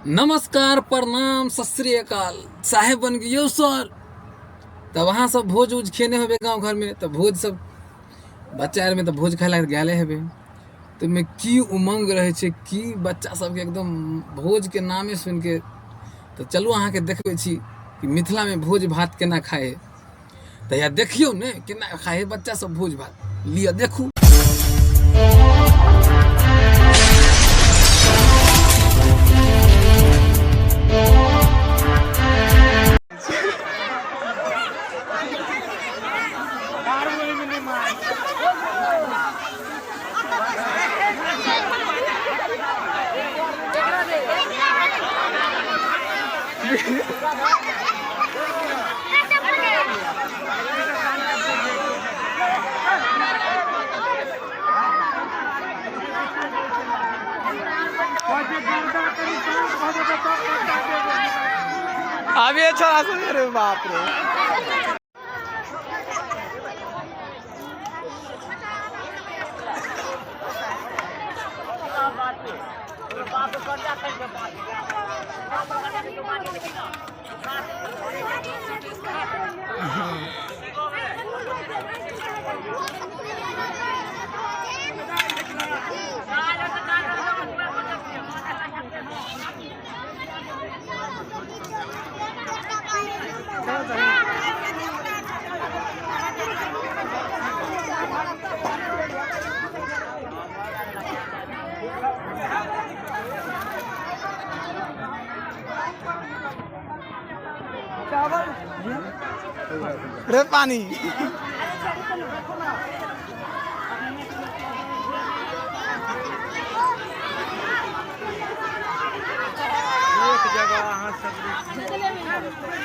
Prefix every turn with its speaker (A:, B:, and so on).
A: नमस्कार, प्रणाम, सत श्री अकाल। साहेब बन गयो सर। तब अहाँ सब भोज उज खेने हेबै गाँव घरमे, तऽ भोज सब बच्चा आरमे तऽ भोज खाय लए गेले हेबै। तऽ ओहिमे की उमङ्ग रहै छै की बच्चा सबके एकदम भोजके नामे सुनिके। तऽ चलू, अहाँके देखबै छी कि मिथिलामे भोज भात केना खाइ हइ। तऽ या देखियौ ने केना खाइ हइ बच्चा सब भोज भात। लिअ, देखू।
B: अबे छोड़ा सब, रे बाप रे। रे पानी।
C: एक जगह अहाँ सब।